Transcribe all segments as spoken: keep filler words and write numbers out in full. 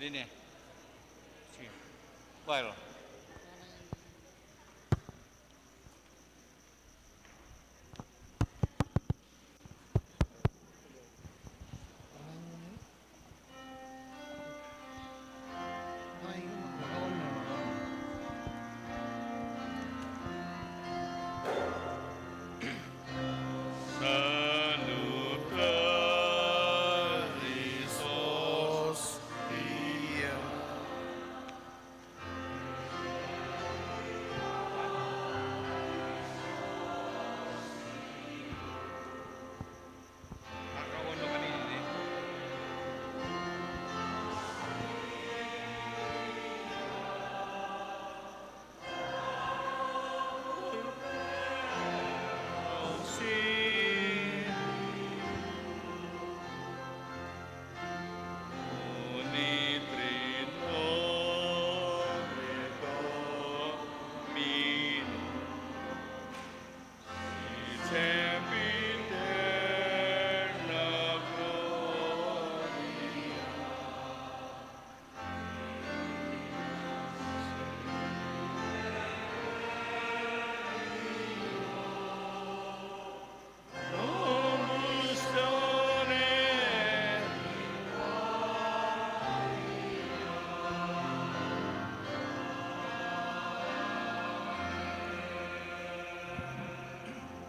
Dine. Sige. File.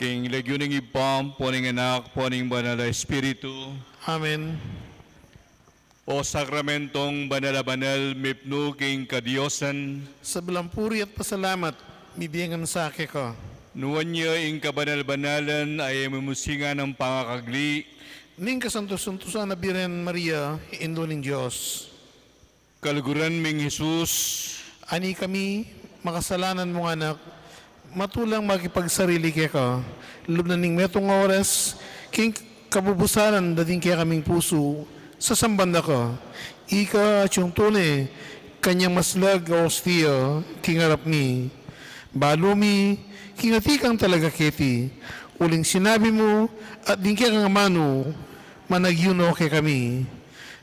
King lagyu ning Ibpa, ampo ning Anak, ampo ning Banal a Espiritu. Amen. O sakramentong banal a banal, mipnu king kadiosan. Sablang puri at pasalamat mibie ngan sa keka. Nuan ya ing kabanal-banalan a e mimusingan a pangakagli ning kasantos-santusan a Birhen Maria, Indu ning Dios. Kaluguran ming Jesus. Ani kami, makasalanan mung anak, matulang makipagsarili keka, lub na ning metung oras, king kabubusalan da ding kekaming pusu, sasamban da ka. Ika atiu tune kanyang maslag a ostia king arap mi. Balu mi, king atiu kang talaga keti, uling sinabi mu, at ding kekang amanu, managyu no kekami.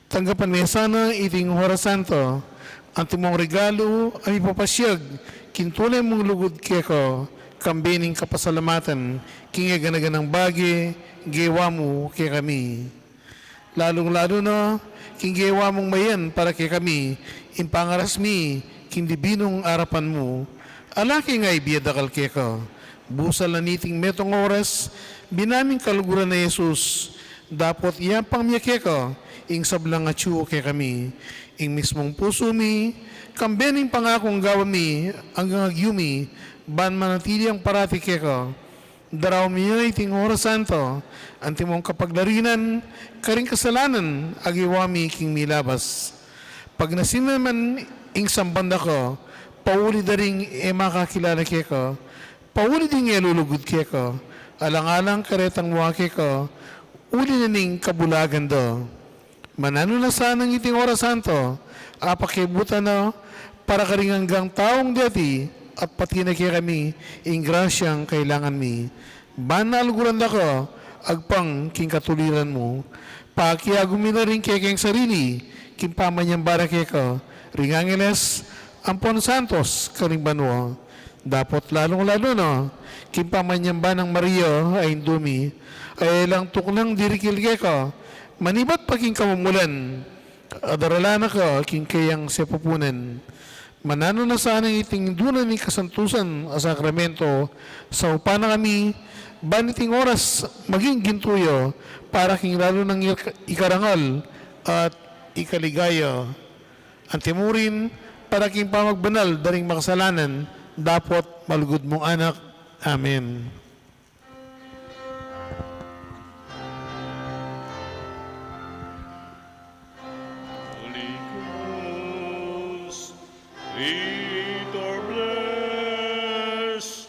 Tanggapan me sana iting oras santo, antimong regalu a mipapasiag king tune mung lugud keka, kambe ning kapasalamatan king e gana-ganang bage gewa mu kekami. Lalung-lalu na king gewa mung mayan para kekami, ing pangaras mi king dibinung arapan mu. Ala ke nga ibie dakal keka. Busal na niting metung oras, bina ming kaluguran a Jesus, dapot yampang mi keka ing sablang atiu kekami. Ing mismung pusu mi, kambe ning pangakung gawan mi anggang agyu mi, ban manatili yang parati keka. Daraun mi ya iting oras santo, antimong kapaglarinan karing kasalanan a gewa mi king milabas. Pagnasin na man ing samban da ka, pauli da ring e makakilala keka, pauli ding e lulugud keka, alang-alang karetang mua keka, uli na ning kabulagan da. Mananu na sanang iting oras santo, apakiabutan na para karing anggang taung deti, at pati na kekami ing grasyang kailangan mi. Ban aluguran da ka, agpang king katuliran mu. Pakiagum mi na ring kekeng sarili, king pamanyamba da keka, ring angeles, ampon santos, karing banua. Dapot lalung-lalu na, king pamanyamba nang Maria, a Indu mi, a e lang tuknang dirikil keka, manibat pa king kamumulan, a daralan na ka king keyang sepupunan. Mananu na sanang iting duna ning kasantusan a sakramento, saupan na kami, ban iting oras maging gintu ya, para king lalu nang ik-, ikarangal at ikaligaya. Antimurin, para king pamagbanal da ring makasalanan, dapot malugud mung anak. Amen. Holy Ghost, lead or bless,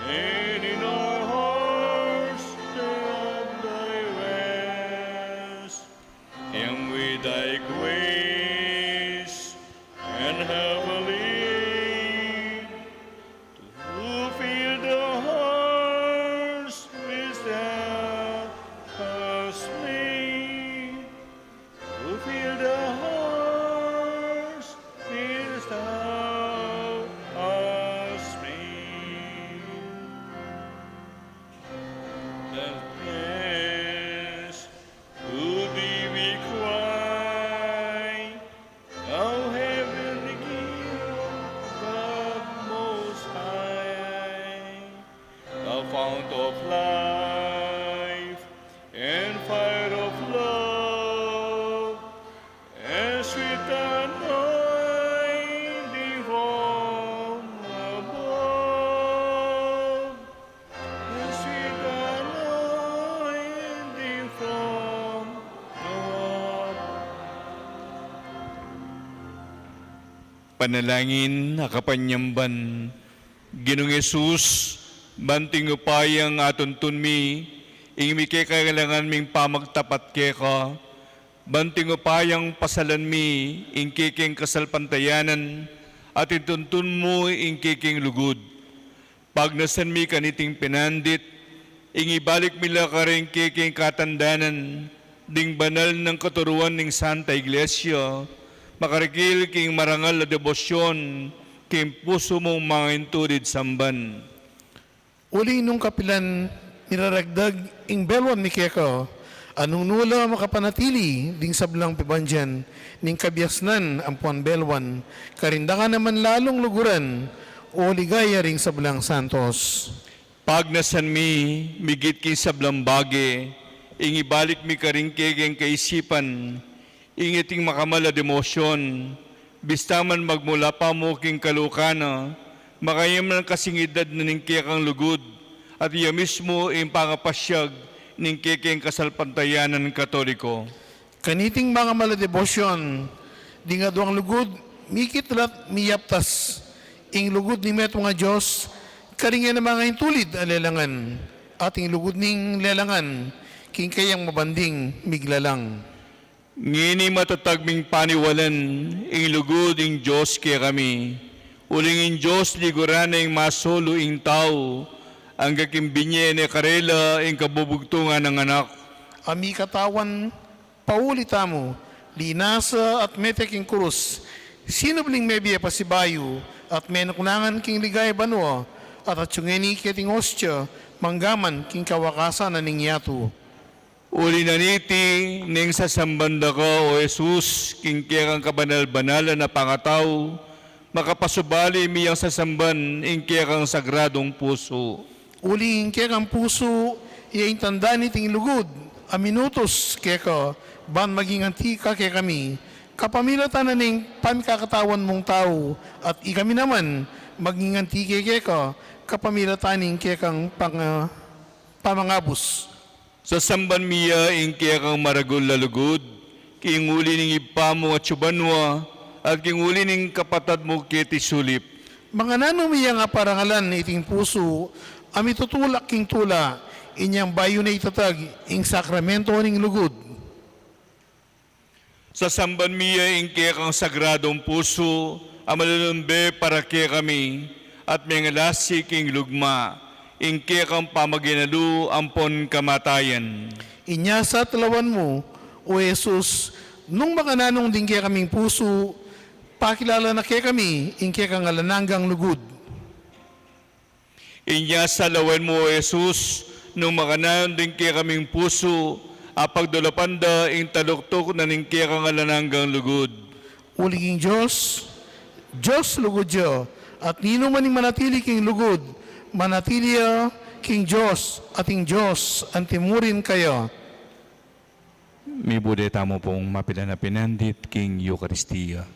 and in our hearts to thy rest. And with thy grace and heavenly to fulfill the Panalangin a kapanyamban. Ginung Jesus, ban king upayang atuntun mi ing mikekailangan ming pamagtapat keka, ban king upayang pasalan mi ing kekeng kasalpantayanan at ituntun mu ing kekeng lugud. Pagnasan mi kaniting pinandit, ing ibalik mi la karing kekeng katandanan ding banal nang katuruan ning Santa Iglesia, makarikil king marangal a debosyon king pusu mung mangaintulid samban. Uling nung kapilan miraragdag ing belwan mi keka, nung nu la makapanatili ding sablang pibandian ning kabiasnan ampon belwan, karin da ka naman lalung luguran, o ligaya ring sablang santos. Pagnasan mi, migit king sablang bage, ing ibalik mi karing kekeng kaisipan ing ating makamal a debosyon, bista man magmula pa mu king kaluka na, makayam nang kasingidad na ning kekang lugud, at iya mismu ing pangapasyag ning kekeng kasalpantayanan Katoliko. Kaniting makamal a debosyon, ding aduang lugud, mikit la't miyaptas ing lugud ning metung a Dios, karing iya namang intulid a lelangan, at ing lugud ning lelangan, king kayang mabanding miglalang. Ngeni matatag ming paniwalan ing lugud ning Dios kekami, uling ing Dios liguran na ing masolu ing tau, angga king binye ne karela ing kabubugtungan nang Anak. A mikatawan, pauli tamu, linasa at mete king kurus, sinubling mebie pasibayu, at menuknangan king ligaya banua, at atsu ngeni keting ostia, manggaman king kawakasan na ning yatu. Uli na niti, neng sasamban da ka, O Jesus, king kekang kabanal-banalan a pangatau, makapasubali mi yang sasamban ing kekang sagradung pusu. Uling ing kekang pusu, iya ing tanda niting lugud a minutus keka, ban maging anti ka kekami, kapamilatan na ning pamikakatawan mung tau, at ikami naman maging anti ke keka, kapamilatan ning kekang panga-, pamangabus. Sasamban mi ya ing kekang maragul a lugud, king uli ning Ibpa mung atsu banua, at king uli ning kapatad mu keti sulip. Mangananu mi yang aparangalan iting pusu a mitutulak king tula, inyang bayu na itatag ing sakramento ning lugud. Sasamban mi ya ing kekang sagradung pusu a malulumbe para kekami, at mengalasi king lugma ing kekang pamaginalu ampon kamatayan. Inya sa at lawan mu, O Jesus, nung makananung ding kekaming pusu, pakilala na kekami ing kekang alang anggang lugud. Inya sa lawen mu, O Jesus, nung makananu ding kekaming pusu, apagdulapan da ing taluktuk na ning kekang alang anggang lugud. Uling ing Dios, Dios lugud ya, at ninuman ing manatili king lugud, manatili ya king Dios, at ing Dios antimurin kaya. Mibude tamu pung mapilan a pinandit king Eukaristia.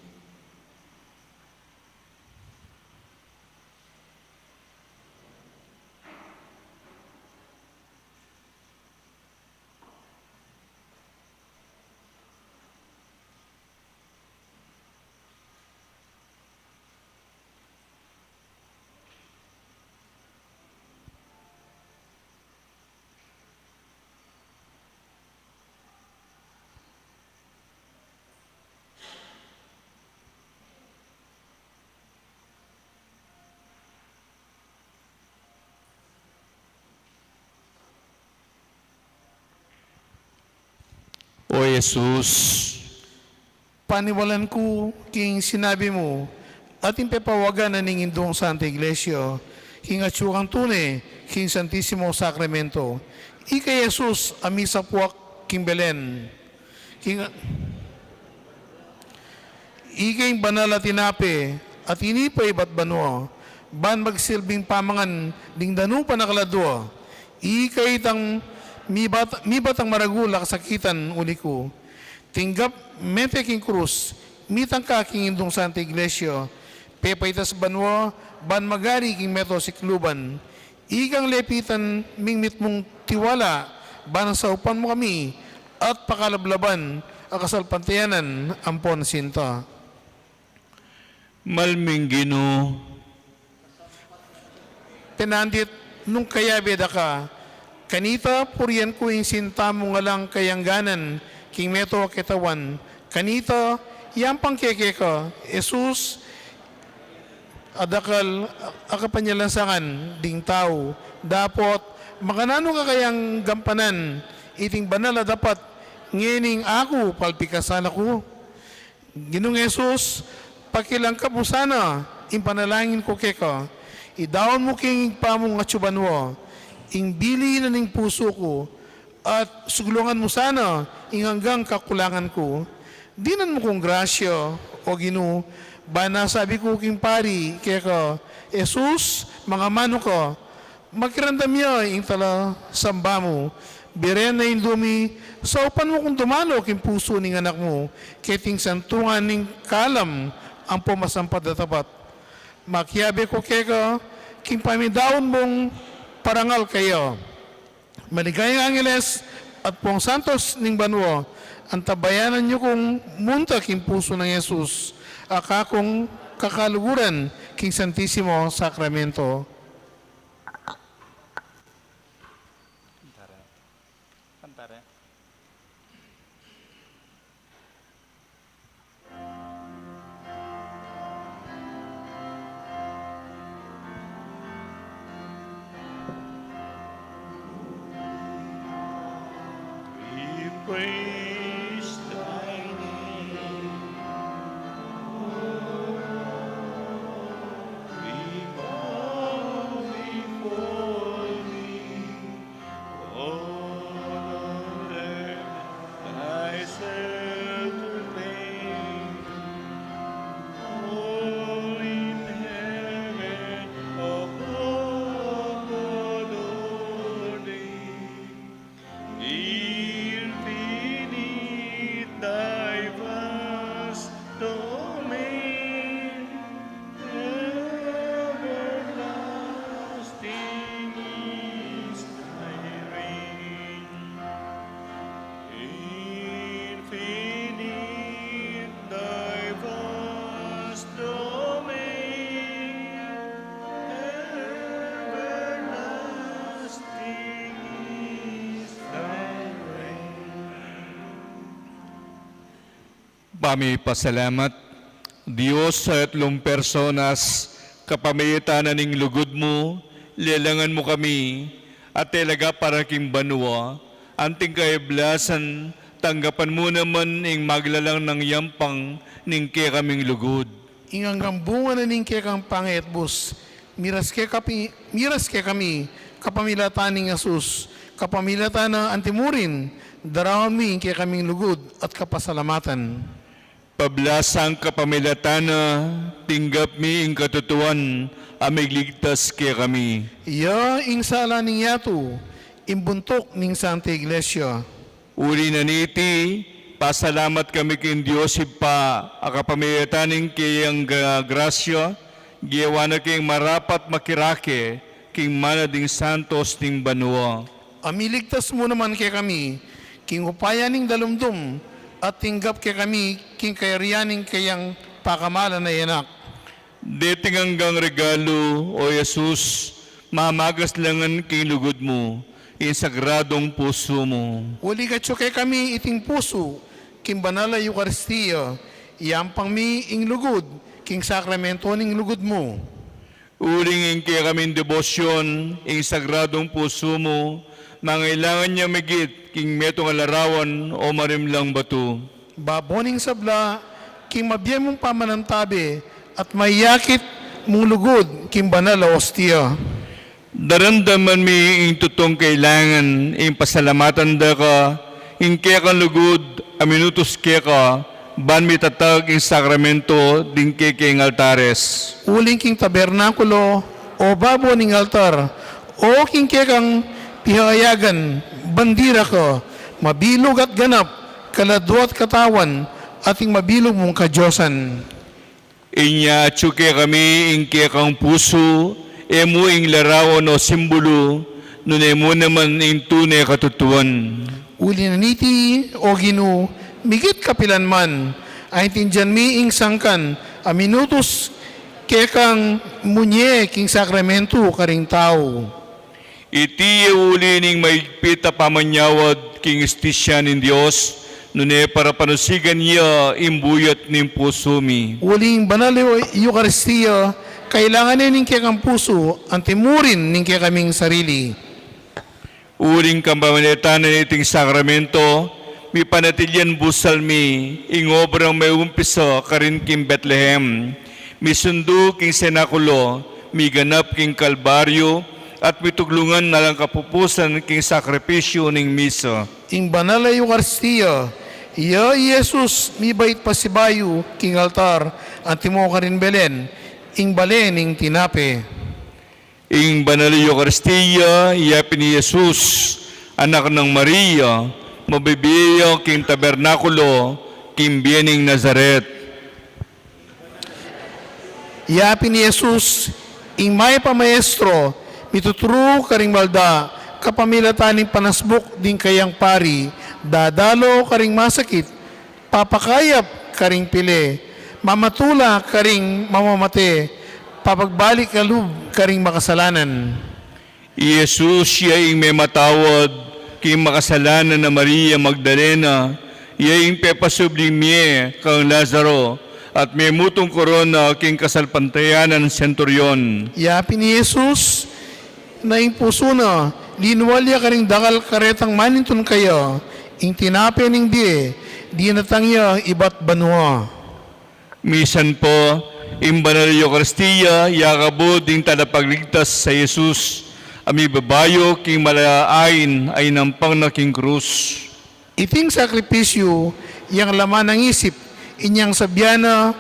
O Jesus, paniwalan ku king sinabi mu, at ing pepawagan na ning Indung Santa Iglesia, king atsu kang tune king Santisimo Sakramento. Ika i Jesus a misapuak king Belen. King, ika ing banal a tinape a tinipa ibat banua, ban magsilbing pamangan ding danupan a kaladua. Ika itang mibat-, mibatang maragul a kasakitan uli ku. Tinggap mete king krus, mitang ka king Indung Santa Iglesia, pepaitas banua, ban magari king meto sikluban. Ikang lepitan ming mitmung tiwala, ban saupan mu kami at pakalablaban a kasalpantayanan ampon sinta. Mal ming Ginu. Penandit nung kayabe da ka, kanita purian ku ing sinta mung alang kayangganan king metung a katawan. Kanita, yampang keke ka, Jesus, a dakal a kapanyalansangan ding tau, dapot makananu ka kayang gampanan iting banal a dapat ngening aku palpikasan aku? Ginung Jesus, pakilangkap mu sana ing panalangin ku keka. Idaun mu king Ibpa mung atsu banua ing bili na ning pusu ku, at suglungan mu sana ing anggang kakulangan ku. Dinan mu kung grasya, O Ginu, ban masabi ku king pari keka, Jesus, mangamanu ka, makiramdam ya ing tala samba mu. Birhen na Indu mi, saupan mu kung dumanu king pusu ning Anak mu, keting santungan ning kalam ampo masampat a tapat. Makiabe ku keka king pamidaun mung parangal kaya. Maligayang angeles at pung santos ning banua, antabayanan yu kung munta king pusu nang Jesus, a kakung kakaluguran king Santisimo Sakramento. We praise thy name. We bow before thee, O Lord, thyself to thank. All in heaven above adore thee. Infinite thy vast domain, everlasting is thy reign. Infinite thy vast domain, everlasting is thy reign. Pamipasalamat. Dios a atlung personas, kapamilatan na ning lugud mu, lelangan mu kami, at telaga para king banua, anting kaiblasan, tanggapan mu naman ing maglalang nang yampang ning kekaming lugud. Ing anggang bunga na ning kekang pangaibus, miras kekami, miras kekami, kapamilatan nang Jesus, kapamilatan na antimurin, daraun mi ing kekaming lugud at kapasalamatan. Pablasang kapamilatan na, tinggap mi ing katutuan a migligtas kekami. Iya ing sala ning yatu, ing buntuk ning Santa Iglesia. Uli na niti, pasalamat kami king Dios Ibpa, a kapamilatan ning keyang gra-, grasya, gewa na keng marapat makirake king mana ding santos ning banua. A miligtas mu naman kekami, king upaya ning dalumdum, at tinggap kekami king kayarian ning keyang pakamalan a Anak. Deting anggang regalu, O Jesus, mamagaslangan king lugud mu, ing sagradung pusu mu. Uling atyu kekami iting pusu, king banal a Eukaristia, yampang mi ing lugud, king sakramento ning lugud mu. Uling ing kekaming debosyon, ing sagradung pusu mu, mangailangan ya migit king metung a larawan o marimlang batu. Babo ning sabla, king mabie mung pamanantabe, at mayakit mung lugud, king banal a ostia. Daramdaman mi ing tutung kailangan, ing pasalamatan da ka, ing kekang lugud, a minutus keka, ban mitatag ing sakramento, ding kekeng altares. Uling king tabernakulo, o babo ning altar, o king kekang pihayagan, bandira ka, mabilug at ganap, kaladua at katawan, at ing mabilug mung kadiosan. Inya atyu kekami ing kekang pusu, e mu ing larawan o simbulu, nune mu naman ing tune katutuan. Uli na niti, O Ginu, migit kapilan man, aintindian mi ing sangkan, A minutus kekang munye king sakramentu karing tau. Iti ya uli ning maigpit a pamanyawad king ustisya ning Dios, nune para panusigan ya ing buyat ning pusu mi. Uling banal a Eukaristia, kailangan ne ning kekang pusu, antimo rin ning kekaming sarili. Uling kapamilatan na niting sakramento, mipanatilian busal mi ing obrang meumpisa karin king Betlehem, misundu king senakulo, miganap king Kalbaryo, at mituglungan alang kapupusan king sakripisyu ning misa. Ing banal a Eukaristia, ya i Jesus mibait pasibayu king altar, antimo karin Belen, ing bale ning tinape. Ing banal a Eukaristia, ya pin i Jesus, anak nang Maria, mabibie ya king tabernakulo, king bie ning Nazaret. Ya pin i Jesus, ing mayap a maestro, mituturu karing malda, kapamilatan ning panasbuk ding kayang pari, dadalo karing masakit, papakayap karing pile, mamatula karing mamamate, papagbalik a lub karing makasalanan. I Jesus ya ing mematawad king makasalanan a Maria Magdalena, ya ing pepasubling mie kang Lazaro, at memutung korona king kasalpantayanan centurion. Ya pin i Jesus, na ing pusu na, linual ya karing dakal karetang manintun kaya, ing tinape ning bie, dinatang ya ibat banua. Misan pa, ing banal a Eukaristia, ya kabud ing talapagligtas a Jesus, a mibabayu king malaain a inampang na king krus. Iting sakripisyu, yang laman nang isip, inyang sabyan na,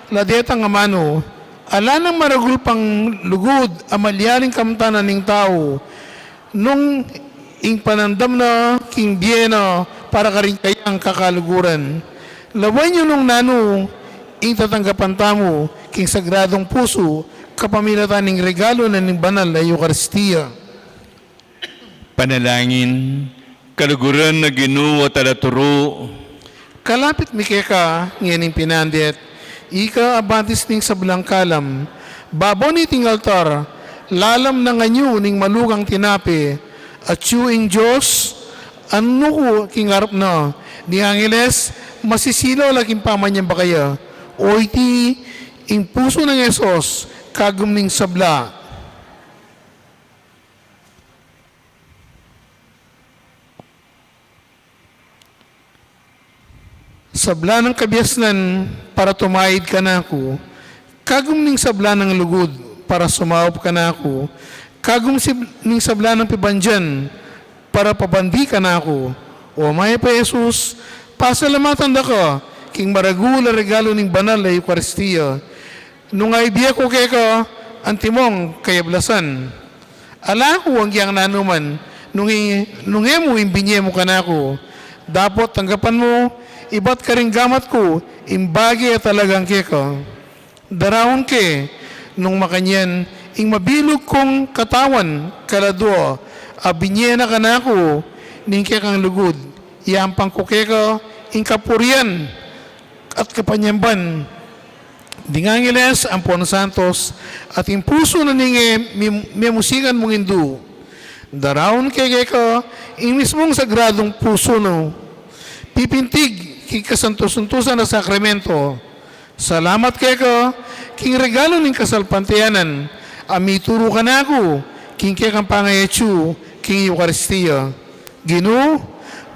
la detang amanu, ala nang maragul pang lugud a malyaring kamtan na ning tau, nung ing panandam na king bie na para karing kayang kakaluguran. Lawen yu nung nanu ing tatanggapan tamu king sagradung pusu, kapamilatan ning regalu na ning banal a Eukaristia. Panalangin. Kaluguran a Ginu at alaturu. Kalapit mi keka ngening pinandet, ika a batis ning sablang kalam, babo niting altar, lalam na ngan yu ning malugang tinape, atyu ing Dios, anuku king arap na, ding angeles, masisilaw la king pamanyamba kaya, o iti ing pusu nang Jesus, kagum ning sabla. Sabla nang kabiasnan para tumayid kanaku, kagum ning sabla nang lugud para sumaup kanaku, kagum sib-, ning sabla nang pibandian para pabandi kanaku. O Mayap a Jesus, pasalamatan da ka king maragul a regalu ning banal a Eukaristia. Nung aibie ku keka antimong kayablasan. Ala ku agyang nanuman, nung i-, nung e mu ing binie mu kanaku. Dapot tanggapan mu, ibat karing gamat ku, ing bage a talagang keka. Daraun ke, nung makanyan, ing mabilug kung katawan, kaladua, a binie na kanaku, ning kekang lugud, iampang ku keka, ing kapurian, at kapanyamban ding angeles ampon santos, at ing pusu na ning e mem-, memusikan mung indu. Daraun ke keka ing mismung sagradung pusu na pipintig king kasantos-santosan a sakramento. Salamat keka king regalu ning kasalpantayanan a mituru kanaku king kekang pangayatsu king Eukaristia. Ginu,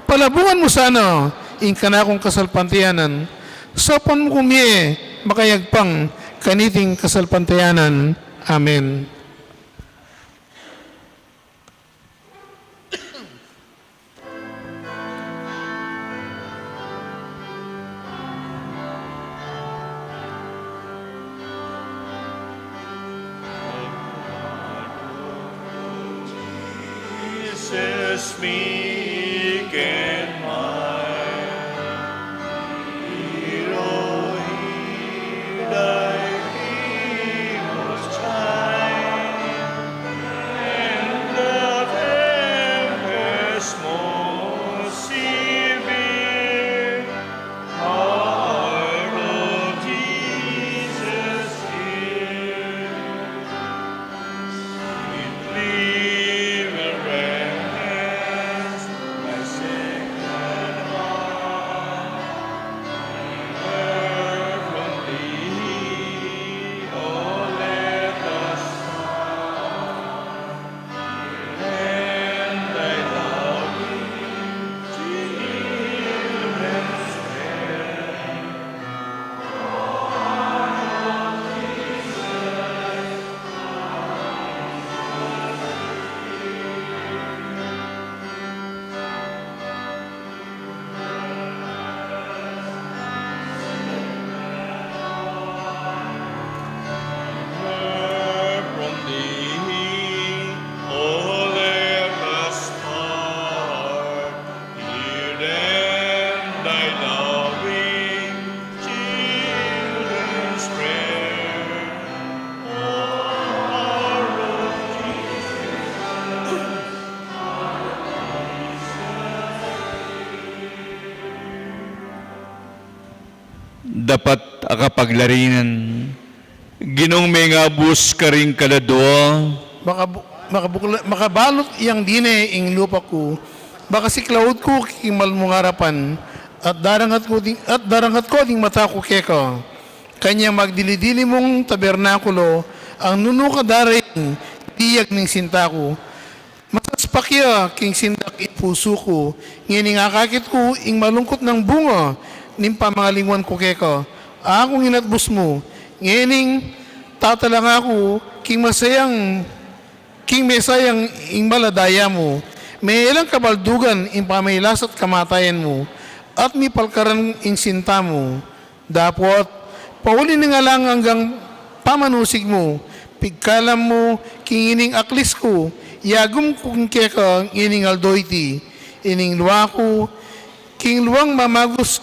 palabungan mu sana ing kanakung kasalpantayanan, saupan mu ku mie makayagpang kaniting kasalpantayanan. Amen. Jesus, meek and mild, Elohim, thy people shine, and the tempest most severe, heart of Jesus, dapat a kapaglarinan. Ginung mengabus karing kaladua. Makabu-, makabukla-, makabalut yang dine ing lupa ku. Makasiklaud ku king mal mung arapan, at darangat ku ding, at darangat ku ding mata ku keka. Kanyang magdili-dili mung tabernakulo, ang nunu ka daraing biyag ning sinta ku. Masaspak ya king sindak ing pusu ku, ngening akakit ku ing malungkut nang bunga ning pamangalingwan ku keka. Aku nginatbus mu, ngening tatalanga ku king masayang, king mesayang ing mal a daya mu. Meelang kabaldugan ing pamailasa't kamatayan mu, at mipalkaran ing sinta mu. Dapot, pauli ning alang anggang pamanusig mu, pigkalam mu king ining aklis ku, yagum ku king keka ing ining aldo iti, ining lua ku, king luang mamagus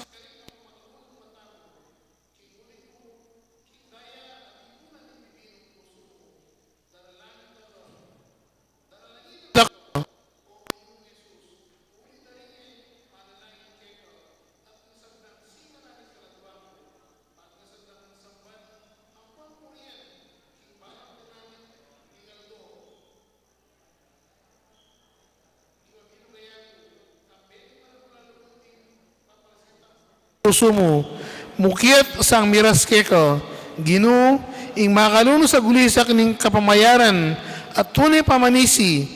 pusu mu. Mukiat sang miras keka, Ginu, ing makalunus a gulisak ning kapamayaran, at tune pamanisi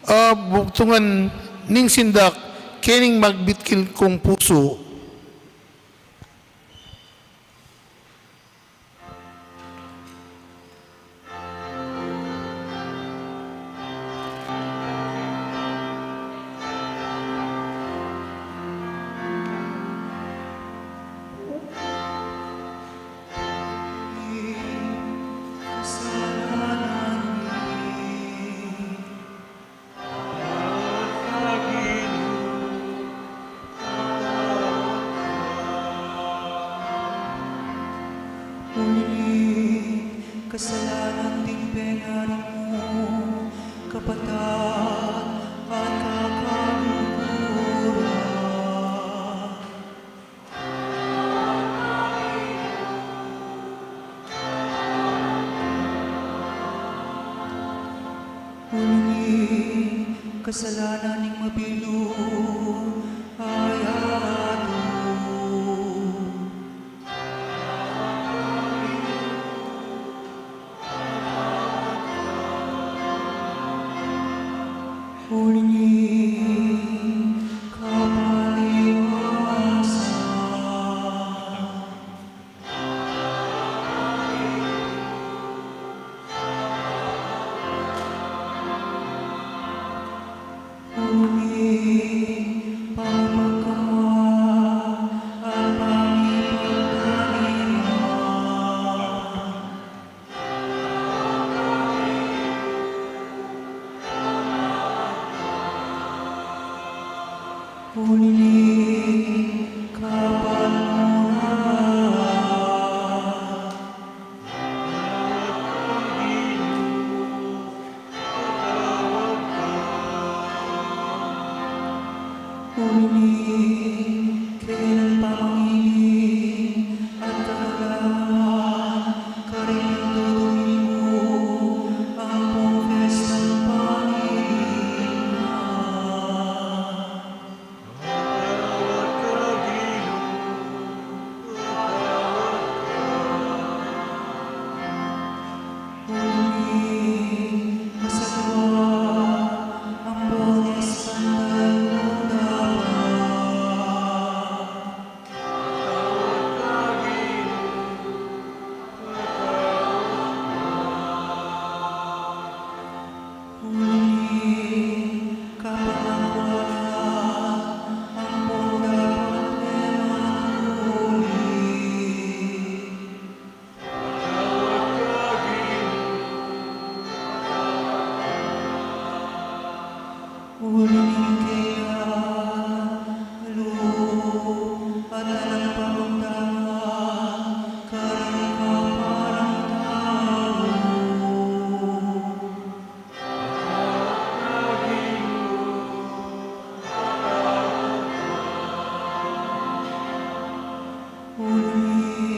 a bugtungan ning sindak kening magbitkil kung pusu. Uli ning kasalanan ding pengaring mu, kapatad at kakaluguran. Uli ning kasalanan ning mabilug a yatu. Uli ning kapaliwasan. Uli ning pamagkamwa at pamipagdalima. Uli ning kapalmulayan. Uli ning kailan pamangini at kagalawan, karing Domingo, ampong pestang panilinga. Uli ning kailan lub at alang pamagdama karing kapara ning tau. Uli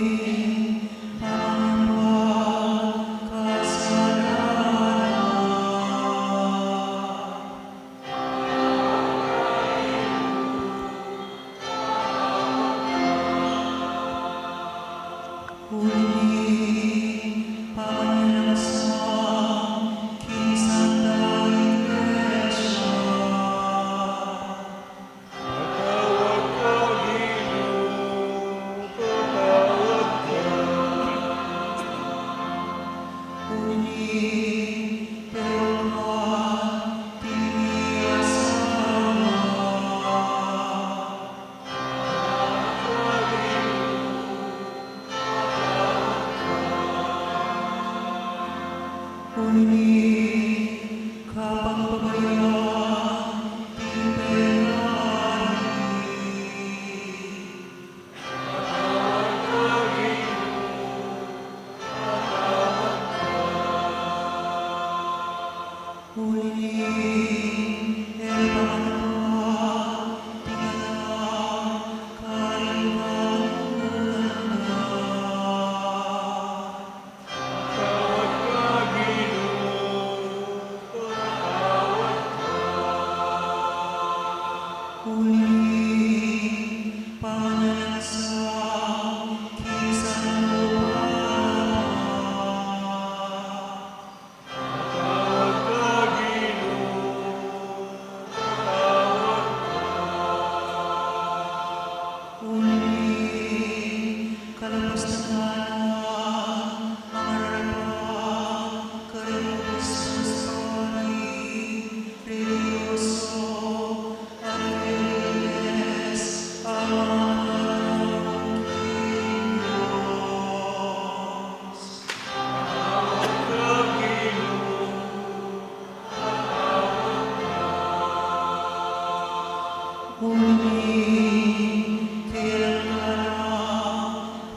Uli kaya na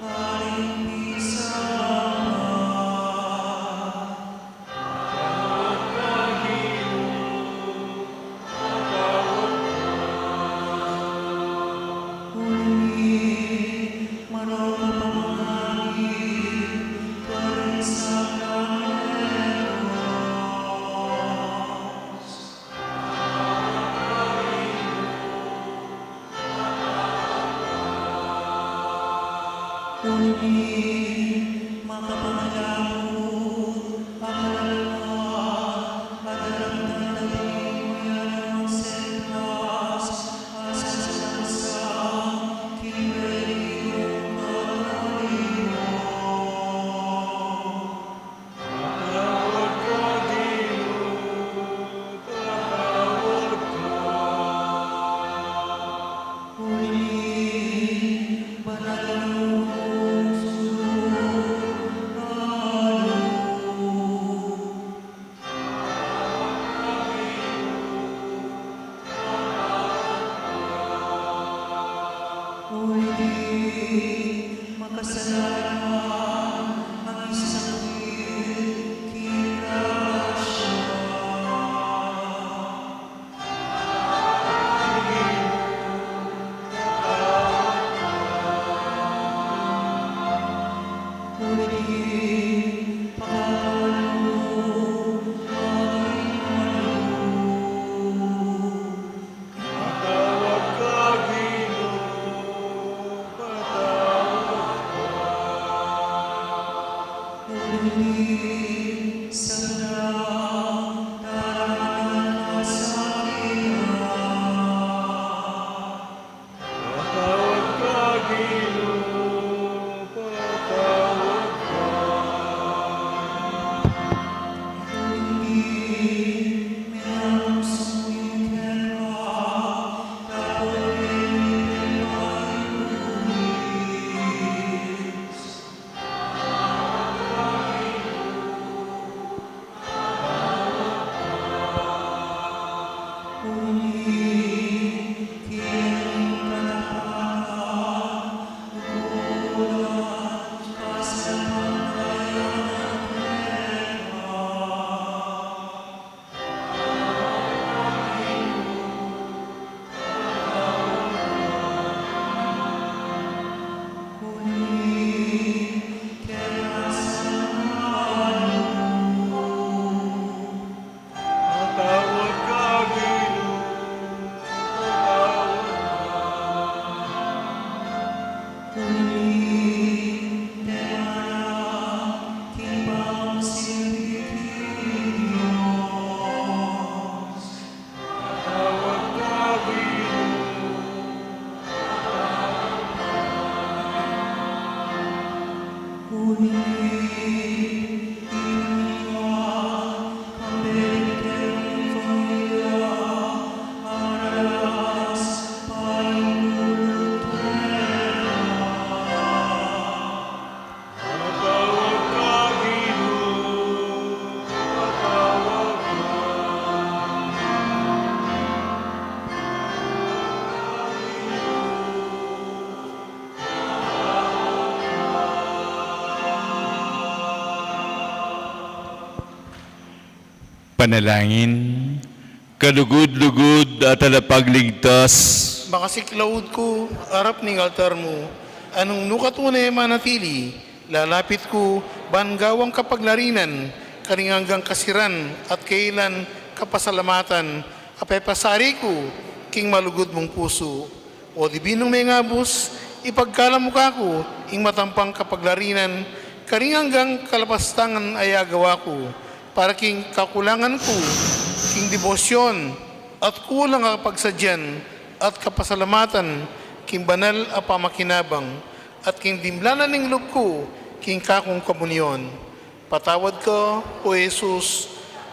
karing pisama. Uli, marok a pamangani karing sakramentu. Uli, makapangayaw a kalalwa a daramdaman ning mayanang sentas a sasalasal king relihiyung Katoliko. Patawad ka, Ginu, patawad ka. Uli, banal a lugud, sundut a lugud. Uli, makasalanan a misakit king grasya. Uli, pakaluguran mu ing malugud. Patawad ka, Ginu, patawad ka. Uli, sablang tarangan a kasakitan. Patawad ka, Ginu, patawad ka. Uli, menang sumuyung keka, dapot ing paibulis. Patawad ka, Ginu, patawad ka. Uli, tengana king pamagsilbi king Dios. Patawad ka, Ginu. Uli, ikami ing pamilya, maralas, painulung keka. Patawad ka, Ginu, patawad ka. Panalangin. Kalugud-lugud a Talapagligtas. Makasiklaud ku arap ning altar mu, a nung nuka't ku ne manatili, lalapit ku ban gawang kapaglarinan karing anggang kasiran at kailan kapasalamatan a pepasari ku king malugud mung pusu. O Dibinung Mengabus, ipagkalub mu kaku ing matampang kapaglarinan karing anggang kalapastangan a agawa ku, para king kakulangan ku king debosyon at kulang a pagsadyan at kapasalamatan king banal a pamakinabang, at king dimlanan ning lub ku king kakung komunyon. Patawad ka, O Jesus,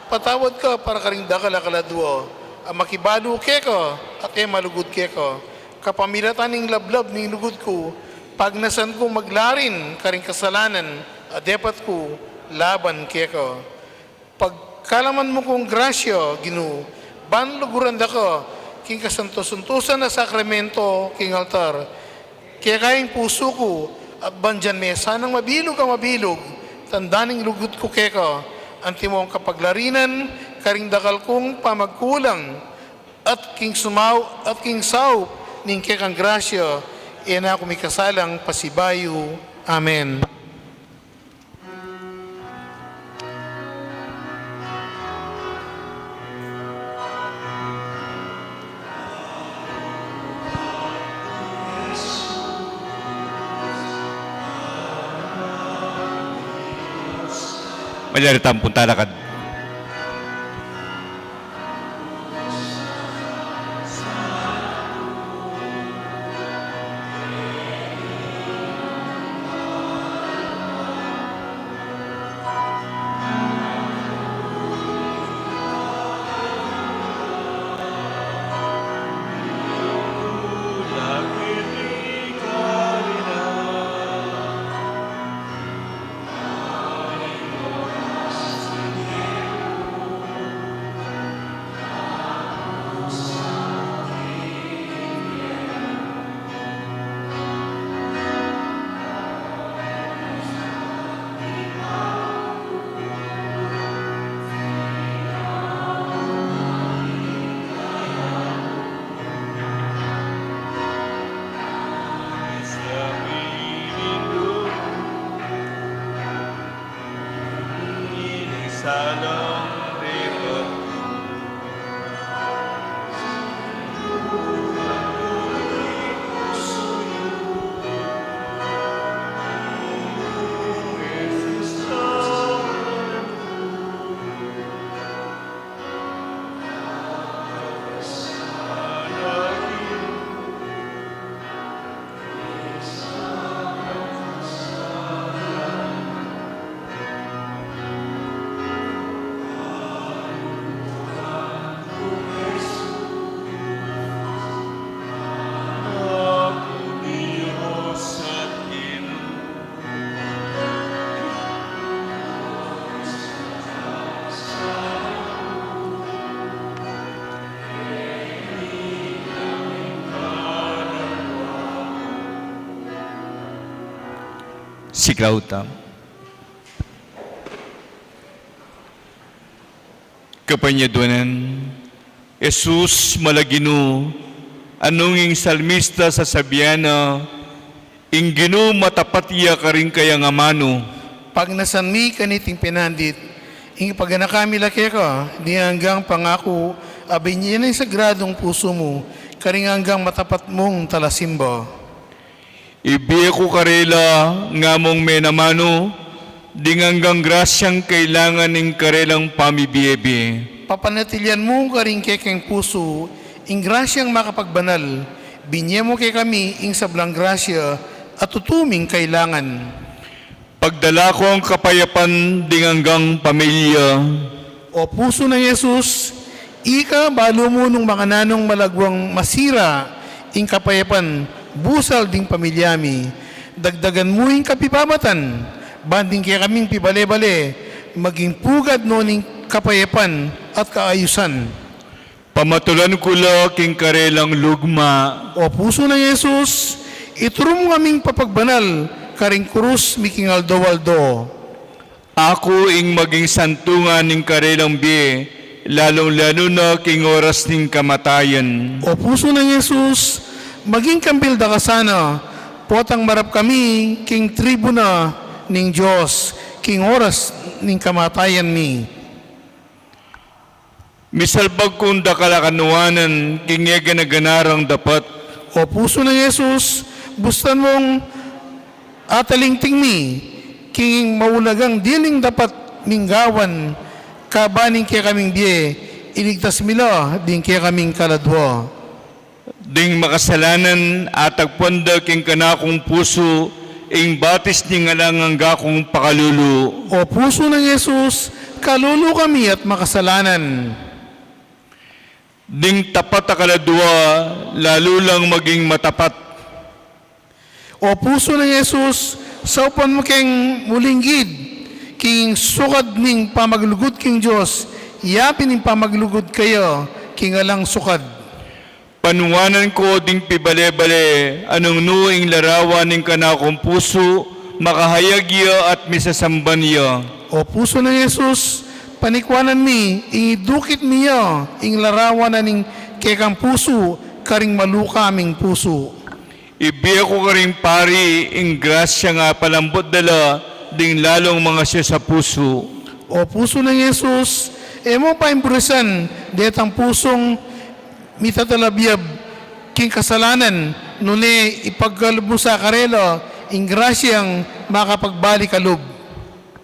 patawad ka para karing dakal a kaladua a makibalu keka at e malugud keka. Kapamilatan ning lablab ning lugud ku, pagnasan ku maglarin karing kasalanan a depat ku laban keka. Pagkalaman mu kung grasya, Ginu, ban luguran da ka king kasantos-santosan a sakramento king altar. Keka ing pusu ku, at ban dyan me sanang mabilug a mabilug, tanda ning lugud ku keka, antimong kapaglarinan karing dakal kung pamagkulang, at king sumau-, at king saup ning kekang grasya, e na ku mikasalang pasibayu. Amen. Malyari tamu pung talakad. Siklaud tamu. Kapanyaduanan, Jesus, Malaginu, nung ing salmista sasabian na, ing Ginu matapat ya karing kayang amanu. Pagnasan mi kaniting penandit, ing paganakan mi la keka, ding anggang pangaku, a binye na ing sagradung pusu mu, karing anggang matapat mung talasimba. Ibie ku karela, ngamung menamanu, ding anggang grasyang kailangan ning karelang pamibie-bie. Papanatilian mu karing kekeng pusu, ing grasyang makapagbanal, binye mu kekami ing sablang grasya, a tutu ming kailangan. Pagdala kung kapayapan ding anggang pamilya. O pusu nang Jesus, ika balu mu nung makananung malagwang masira ing kapayapan busal ding pamilya mi. Dagdagan mu ing kapibabatan, ban ding kekaming pibale-bale, maging pugad no ning kapayapan at kaayusan. Pamatulan ku la king karelang lugma. O pusu nang Jesus, ituru mu kaming papagbanal karing krus mi king aldo-aldo. Aku ing maging santungan ning karelang bie, lalung-lalu na king oras ning kamatayan. O pusu nang Jesus, maging kambil da ka sana, potang marap kami king tribuna ning Dios, king oras ning kamatayan mi. Misalbag kung dakal a kanuanan, king e gana-ganarang dapat. O pusu nang Jesus, bustan mung atalingting mi, king maulagang diling dapat ming gawan, kaban ning kekaming bie, iligtas mi la ding kekaming kaladua. Ding makasalanan, atagpuan da king kanakung pusu, ing batis ning alang angga kung pakalulu. O pusu nang Jesus, kalulu kami at makasalanan. Ding tapat a kaladua, lalu lang maging matapat. O pusu nang Jesus, saupan mu keng muling gid, king sukad ning pamaglugud king Dios, yapin ing pamaglugud kaya, king alang sukad. Panuanan ko ding pibale-bale, a nung nu ing larawan ning kanakung pusu, makahayag ya at misasamban ya. O pusu nang Jesus, panikuanan mi, ing idukit mi ya, ing larawan na ning kekang pusu, karing maluka ming pusu. Ibie ku karing pari, ing grasya nga palambut da la, ding lalung mangasya sa pusu. O pusu nang Jesus, e mu paimburisan, detang pusung mitatalabyab king kasalanan, nune ipagkalub mu sa karela, ing grasyang makapagbalik a lub.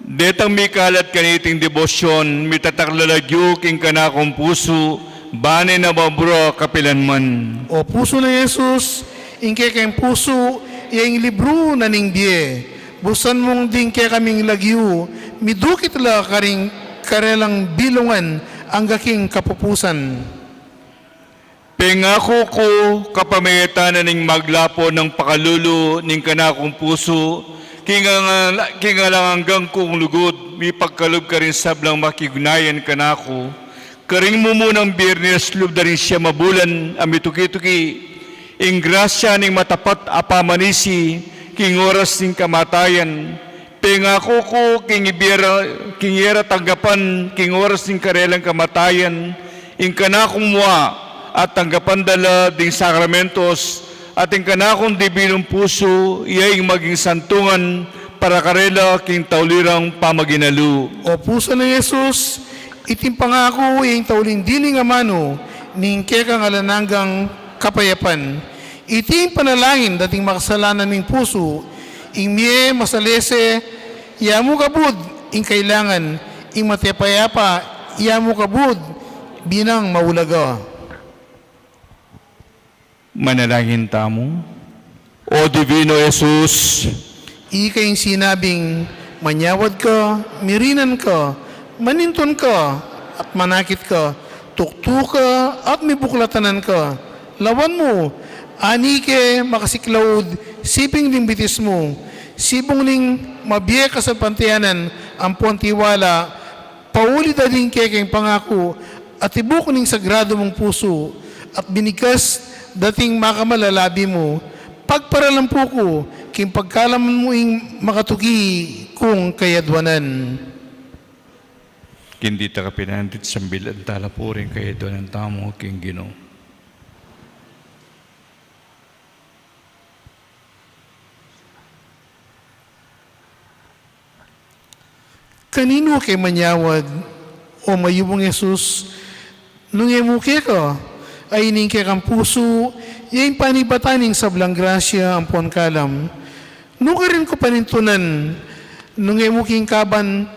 Detang mikalat kaniting debosyon, mitatakla la yu king kanakung pusu, bane na mabura kapilan man. O pusu nang Jesus, ing kekeng pusu, ya ing libru na ning bie. Busan mung ding kekaming lagyu, midukit la karing karelang bilungan, angga king kapupusan. Pengaku ku, kapamilatan na ning maglapo nang pakalulu ning kanakung pusu, king ang-, king alang anggang kung lugud, mipagkalub karing sablang makignayan kanaku. Karing mumunang Biyernes lub da ring siyam a bulan a mituki-tuki, ing grasya ning matapat a pamanisi, king oras ning kamatayan, pengaku ku king ibie ra, king e ra tanggapan, king oras ning karelang kamatayan, ing kanakung mua, at tanggapan da la ding sakramentos, at ing kanakung divinung pusu, iya ing maging santungan, para karela king tauli rang pamaginalu. O pusu nang Jesus, iting pangaku ing tauling diling amanu, ning kekang alang anggang kapayapan. Iti ing panalangin dating makasalanan ming pusu, ing mie masalese, ya mu kabud ing kailangan, ing matepayapa, ya mu kabud binang maulaga. Manalangin tamu. O Divino Jesus, ika ing sinabing, manyawad ka, mirinan ka, manintun ka, at manakit ka, tuktu ka, at mibuklatanan ka. Lawan mu, ani ke makasiklaud, siping ding bitis mu, sibung ning mabie kasalpantayanan, ampon tiwala, pauli da ding kekeng pangaku, at tibuk ning sagradu mung pusu, at binigkas dating makamal a labi mu, pagparalampu ku, king pagkalam mu ing makatuki kung kayadwanan. King dita kapinandit sambil at talapu ring kayadwanan tamu king Ginu. Kaninu ke manyawad, o mayubung Jesus, nung e mu keka, a ining kekang pusu, ya ing panibatan ning sablang grasya ampon kalam? Nu karin ku panintunan, nung e mu king kaban,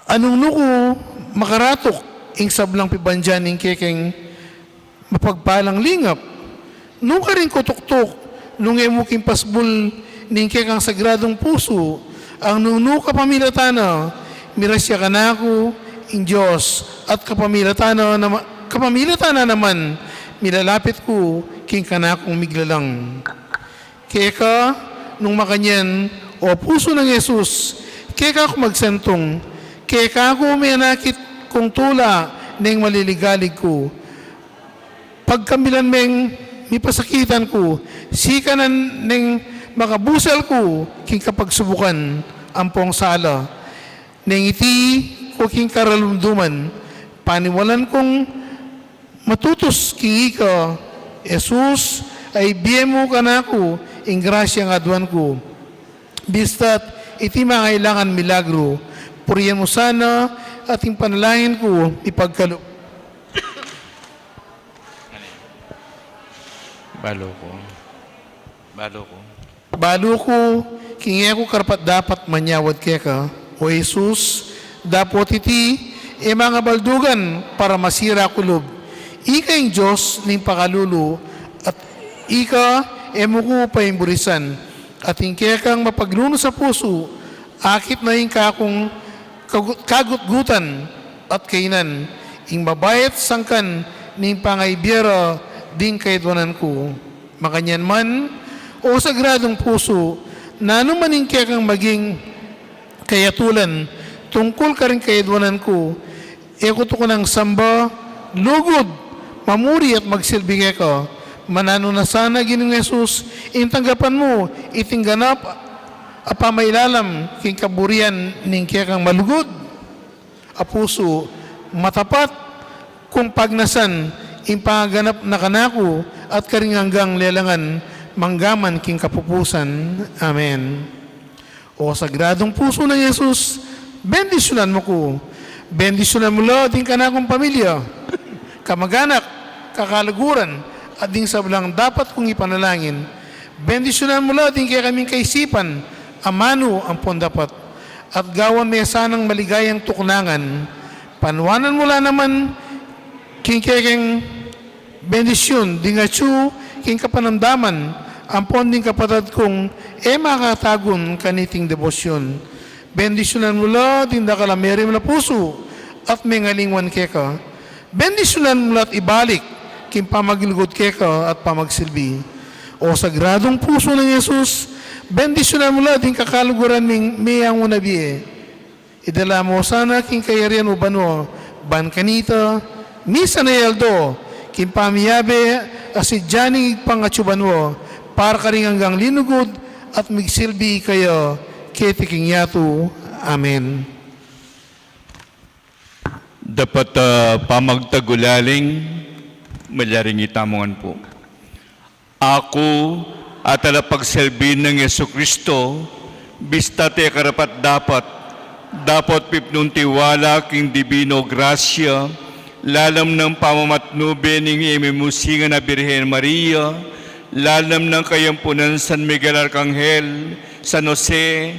a nung nu ku makaratuk ing sablang pibandian ning kekeng mapagpalang lingap? Nu karin ku tuktuk, nung e mu king pasbul ning kekang sagradung pusu, a nung nu kapamilatan na, mirasya kanaku ing Dios, at kapamilatan na nama-, kapamilatan na naman, milalapit ku king kanakung miglalang. Keka, nung makanyan, o pusu nang Jesus, keka ku magsantung, keka ku menakit kung tula neng maliligalig ku. Pagkambilan meng mipasakitan ku, sikanan neng makabusal ku king kapagsubukan ampong sala. Neng iti ku king karalumduman, paniwalan kung matutus king ika, Jesus, a ibie mu kanaku ing grasyang aduan ku. Bista't iti mangailangan milagru, purian mu sana at ing panalangin ku ipagkalub. Balu ku. Balu ku. Balu ku, king e ku karapat-dapat manyawad keka, o Jesus, dapot iti, e mangabaldugan para masira ku lub. Ika ing Dios ning pakalulu, at ika e mu ku paimburisan, at ing kekang mapaglunus a pusu, akit na ing kakung kagu-, kagutgutan at kainan, ing mabayat sangkan ning pangaibie ra ding kayadwanan ku. Makanyan man, o sagradung pusu, nanu man ing kekang maging kayatulan tungkul karing kayadwanan ku, e ku tukunang samba, lugud, mamuri at magsilbi keka. Mananu na sana, Ginung Jesus, ing tanggapan mu iting ganap a pamailalam king kaburian ning kekang malugud a pusu, matapat kung pagnasan ing pangaganap na kanaku at karing anggang lelangan manggaman king kapupusan. Amen. O sagradung pusu nang Jesus, bendisyunan mu ku. Bendisyunan mu la ding kanakung pamilya, kamaganak, kakaluguran, at ding sablang dapat kung ipanalangin. Bendisyunan mu la ding kekaming kaisipan, amanu ampon dapat, at gawan me sanang maligayang tuknangan. Panuanan mu la naman king kekeng bendisyun ding atyu king kapanamdaman ampon ding kapatad kung e makatagun kaniting debosyun. Bendisyunan mu la ding dakal a merimla pusu at mengalingwan keka. Bendisyunan mu la't ibalik king pamaglugud keka at pamagsilbi. O sagradung pusu nang Jesus, bendisyunan mu la ding kakaluguran ming meyangu na bie. Idala mu sana king kayarian o banua, ban kanita, misan a aldo, king pamiyabe a sidya ning Ibpang atyu banua, para karing anggang linugud at migsilbi kaya keti king yatu. Amen. Dapat, ah, pamagtagulaling, malyaring itamu ngan pu. Aku, a talapagsilbi nang Jesucristo, bista te karapat-dapat, dapot pipnung tiwala king dibino grasya, lalam nang pamamatnube ning imimusingan a Birhen Maria, lalam nang kayampunan San Miguel Arkanghel, San Jose,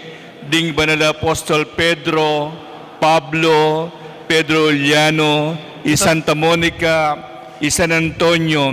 ding banal a apostol Pedro, Pablo, Pedro Juliano, i Santa Monica, i San Antonio,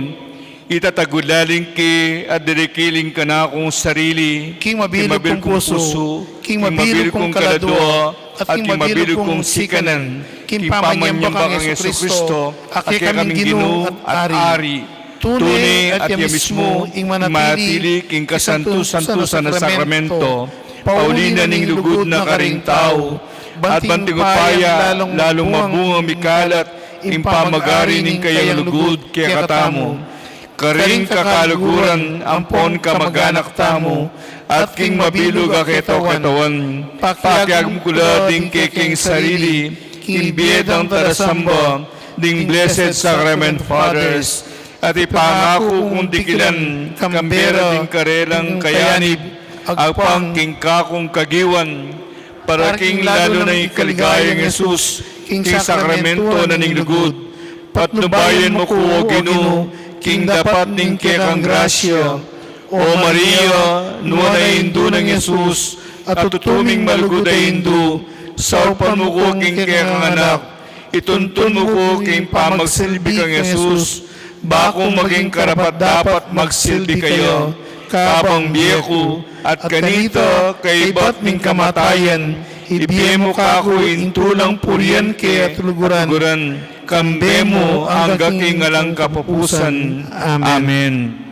itatagulaling ke at dirikiling kanakung sarili, king mabilug kung pusu, king mabilug kung kaladua, at king mabilug kung sikanan, king pamanyamba kang Jesucristo, a kekaming Ginu at Ari. Tune at ya mismu ing manatili king kasantu-santusan a sakramento, pauli na ning lugud na karing tau, at banting upaya lalung mabunga mikalat ing pamag-ari ning kayang lugud kekatamu. Karing kakaluguran ampon kamag-anak tamu, at king mabilug a ketawan, pakiagum ku la ding keking sarili king bie dang tarasamba ding Blessed Sacrament Fathers, at ipangaku kung dikilan kambe ra ding karelang kayanib agpang king kakung kagiwan, para king lalu nang ikaligayang Jesus king sakramento na ning lugud. Patnubayan mu ku, O Ginu, king dapat ning kekang grasya. O Maria, nuan a indu nang Jesus, at tutuming malugud a indu, saupan mu ku king kekang anak, ituntun mu ku king pamagsilbi kang Jesus, ba ku maging karapat-dapat magsilbi kaya, kabang bie ku, at kanita kaibat ning kamatayan, ibie mu kaku ing tulang purian ke at luguran, kambe mu angga king alang kapupusan. Amen.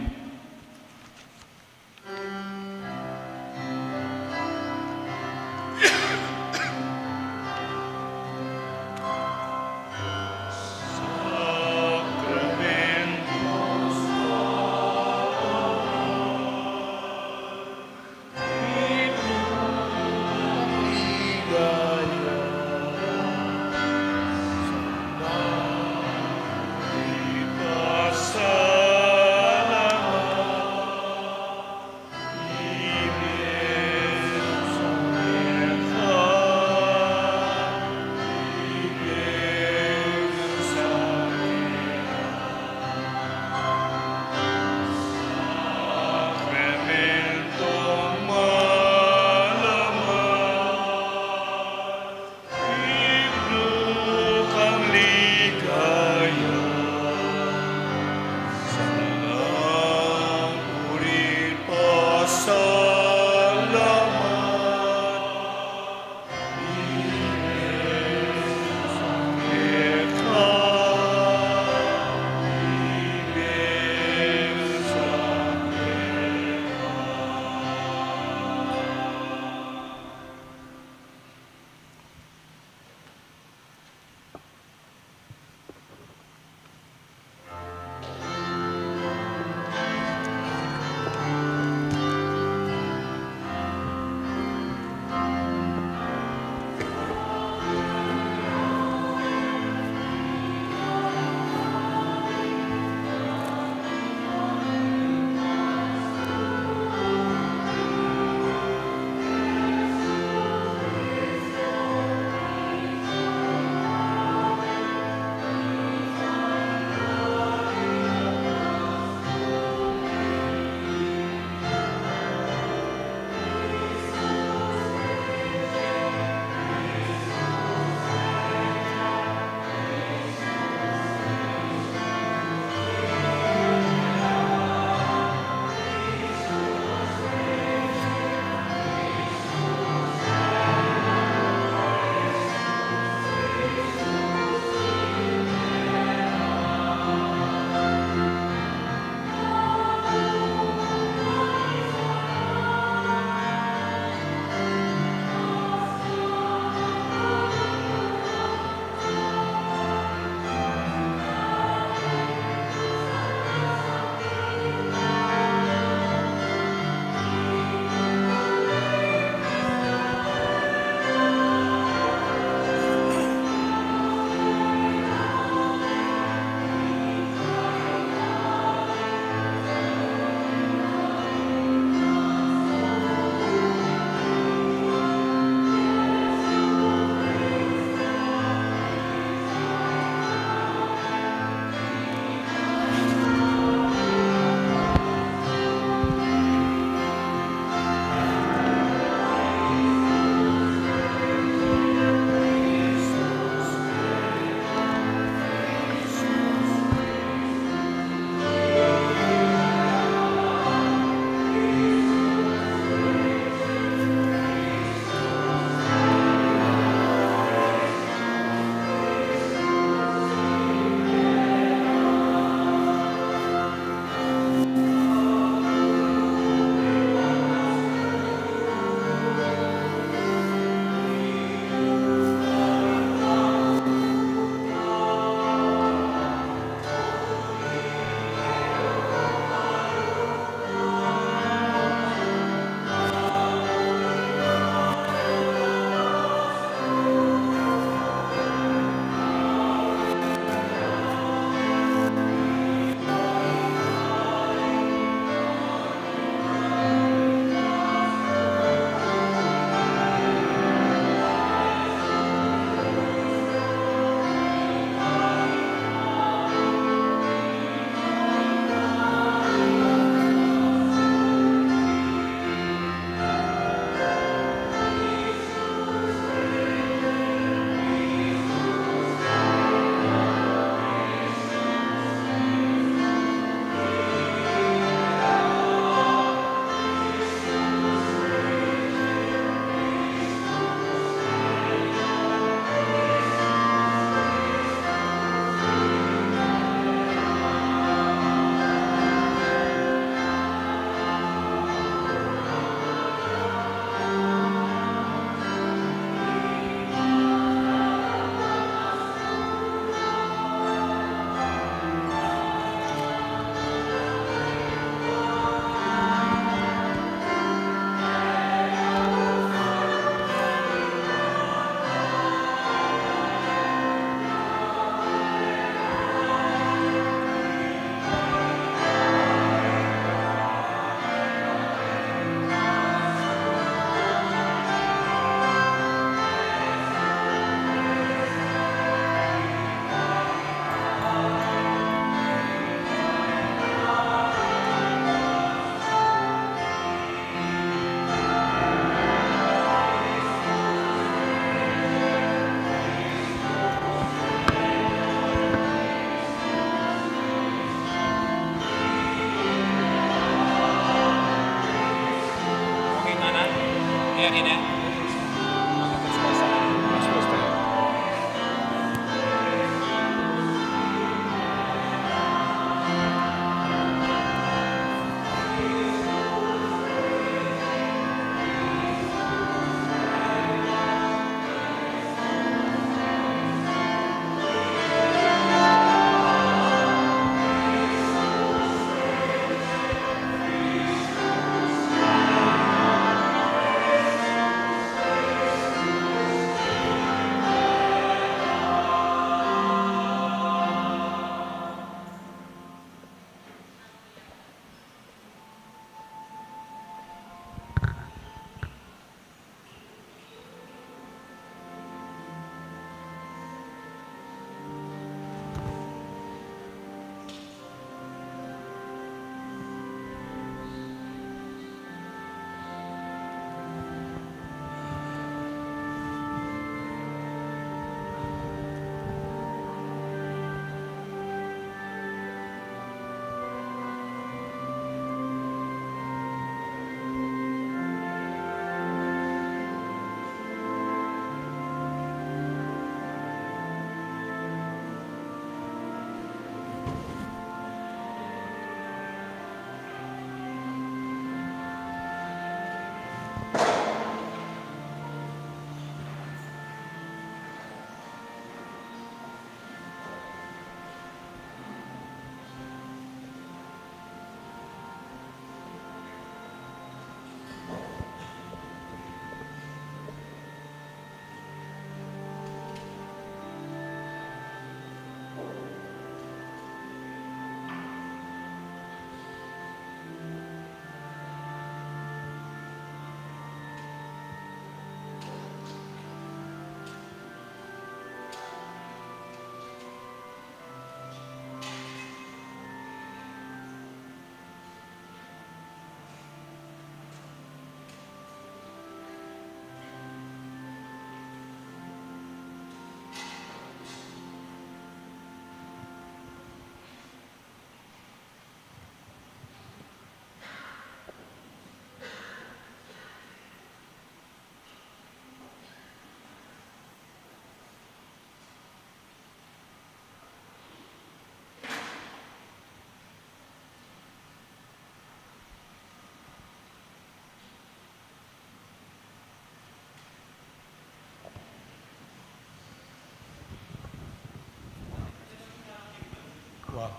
Wow.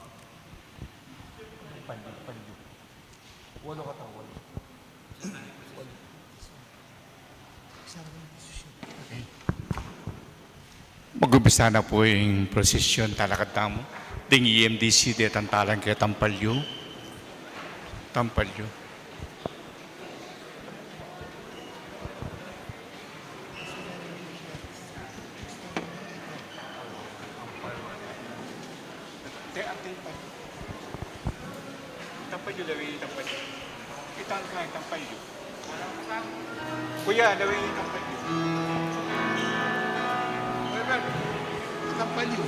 Palyu, palyu. Walo ka tau, walo. Mag-umpisa na pu ing prosesyon, talakad tamu. Ding E M D C, detang talan ketang palyu. Tang palyu. Te, ate, pa. Itang palyu, lawen itang palyu. Itang ka, itang palyu. Kuya, lawen itang palyu. Itang palyu.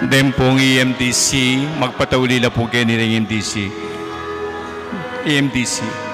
Deng pung E M D C, magpatauli la pu keni deng E M D C. E M D C.